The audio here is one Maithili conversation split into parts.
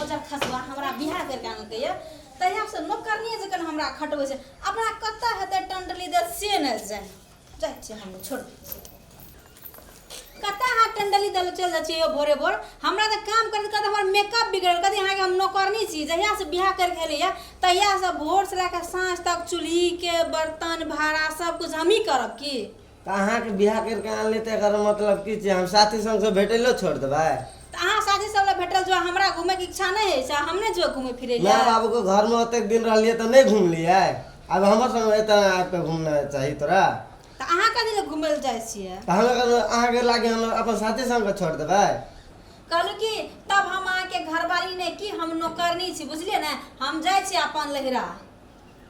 बजर खसुआ हमरा बियाह करिके आनलकै यऽ तहिया से नौकरनी जखन हमरा खटबै छै अपना कतऽ हेतै टंडली दे से नहि जानि जाइ छियै हम छोड़ कतऽ अहाँ टंडली दल चलि जाइ छियै यौ भोरे भोर हमरा तऽ काम करैत करैत हमर मेकअप बिगड़ल कथी अहाँके हम नौकरनी छी जहियासँ बियाह करिके एलियै तहियासँ भोरसँ लए कऽ साँझ तक चूल्हीके बर्तन भाड़ा सब किछु हमही करब की तऽ अहाँके बियाह करिके आनली तऽ एकर मतलब की छै हम साथी संग से भेटैलो छोड़ देबै तऽ अहाँ साथी सब लए भेटल जो हमरा घूमैके इच्छा नहि होइ छै हम नहि जो घूमै फिरै माय लए बाबू के घर में ओतेक दिन रहलियै तऽ नहि घुमलियै आब हमर संग एतऽ आबि कऽ घूमना चाही तोरा तऽ अहाँ कथी लए घूमै लए जाइ छियै तऽ हम अगर अहाँके लागे हम अपन साथी संग के छोड़ देबै कहलहुँ कि तब हम अहाँके घरवाली नहि की हम नौकरनी छी बुझलियै ने हम जाइ छी अपन लहिरा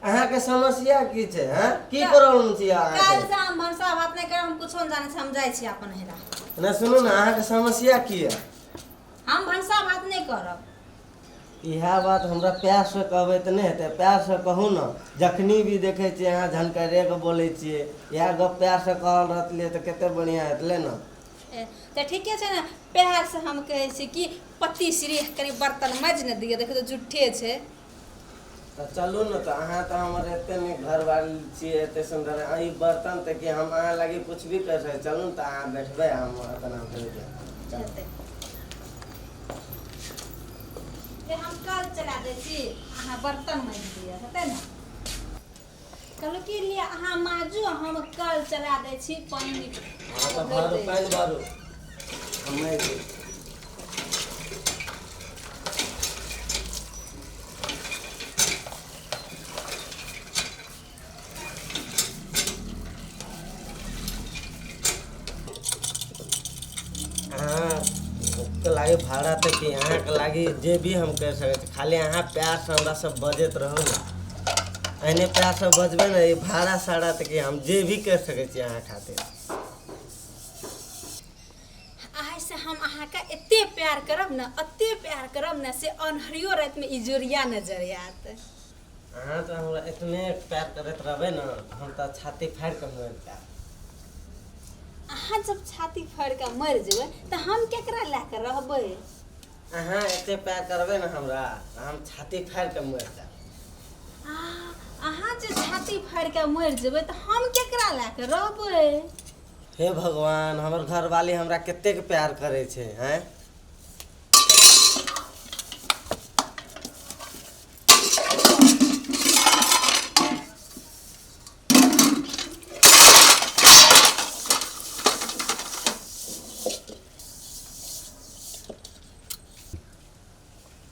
अहाँके समस्या की छै हँ की प्रॉब्लम छै अहाँके काल्हि से हम भनसा भात नहि करब हम कुछो नहि जानै छी हम जाइ छी अपन नहिरा नहि सुनू ने अहाँके समस्या की यऽ हम भनसा भात नहि करब इएह बात हमरा प्यारसँ कहबै तऽ नहि हेतै प्यारसँ कहू ने जखनी भी देखै छियै अहाँ झनकरेके बोलै छियै इएह गप प्यारसँ कहल रहतै तऽ कते बढ़िआँ हेतलै ने तऽ ठीके छै ने प्यारसँ हम कहै छी कि पति श्री कनि बर्तन माजि ने दिअ देखियौ तऽ जुट्ठे छै तऽ चलू ने तऽ अहाँ तऽ हमर एते नीक घरवाली छियै एते सुन्दर आ ई बर्तन तऽ कि हम अहाँ लागी कुछ भी करि सकै चलू ने तऽ अहाँ बैठबै हम अपना धोइ देब चलू। हेतै जे हम कल चला दै छी अहाँ बर्तन माजि दिअ हेतै ने कहलहुँ कि लिअ अहाँ माजू हम कल चला दै छी पानि हँ तऽ भरू पानि भरू हम माजि दै छी। अहाँके लागी भाड़ा तऽ की अहाँके लागी जे भी हम करि सकै छी खाली अहाँ प्यारसँ हमरा सब बजैत रहू ने एहने प्यारसँ बजबै ने ई भाड़ा साड़ा तऽ की हम जे भी करि सकै छी अहाँ खातिर आइसँ हम अहाँके एते प्यार करब ने एते प्यार करब ने से अन्हरियो रातिमे इजोरिया नजर आयत अहाँ तऽ हमरा एतने प्यार करैत रहबै ने हम तऽ छाती फाड़ि कऽ मरि जायब अहाँ जब छाती फाड़ि कऽ मरि जेबै तऽ हम केकरा लए कऽ रहबै अहाँ एते प्यार करबै ने हमरा तऽ हम छाती फाड़ि कऽ मरि जायब आ अहाँ जे छाती फाड़ि कऽ मरि जेबै तऽ हम केकरा लए कऽ रहबै हे भगवान हमर घरवाली हमरा कतेक प्यार करै छै आँय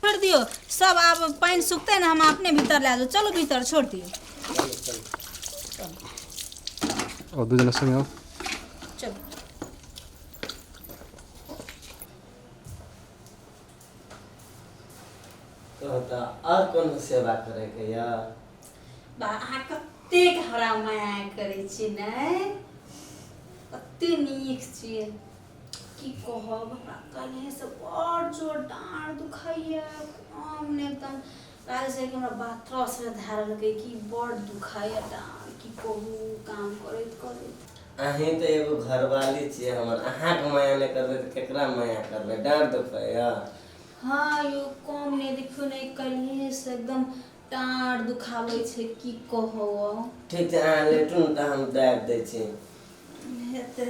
छोड़ दियौ सब आब पानि सुखतै ने हम अपने भीतर लए जाउ चलू भीतर छोड़ दियौ चलू चलू ओ दुजना सँगे आऊ चलू कहू तऽ आओर कोनो सेवा करैके यऽ बा अहाँ कतेक हमरा माया करै छी ने कते नीक छियै की कहब हमरा काल्हिसँ बड़ जोर डाँड़ दुखाइए कम नहि एकदम लागै छै कि हमरा बाथरस धए लेलकै कि बड़ दुखाइए डाँड़ की कहू काम करैत करैत अहीं तऽ एगो घरवाली छियै हमर अहाँके माया नहि करबै तऽ केकरा माया करबै डाँट दुखैया हँ यौ कम नहि देखियौ ने काल्हिसँ एकदम डाँड़ दुखाबै छै की कहू ठीक छै अहाँ लेटू ने तऽ हम दाबि दै छी हेतै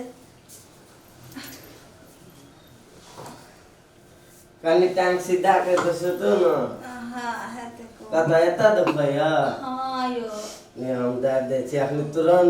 कनि टांग सीधा करि कऽ सुतू ने हँ हेतै कतऽ एतऽ दुखैया हँ यौ नहि हम दाबि दै छी अखनी तुरन्त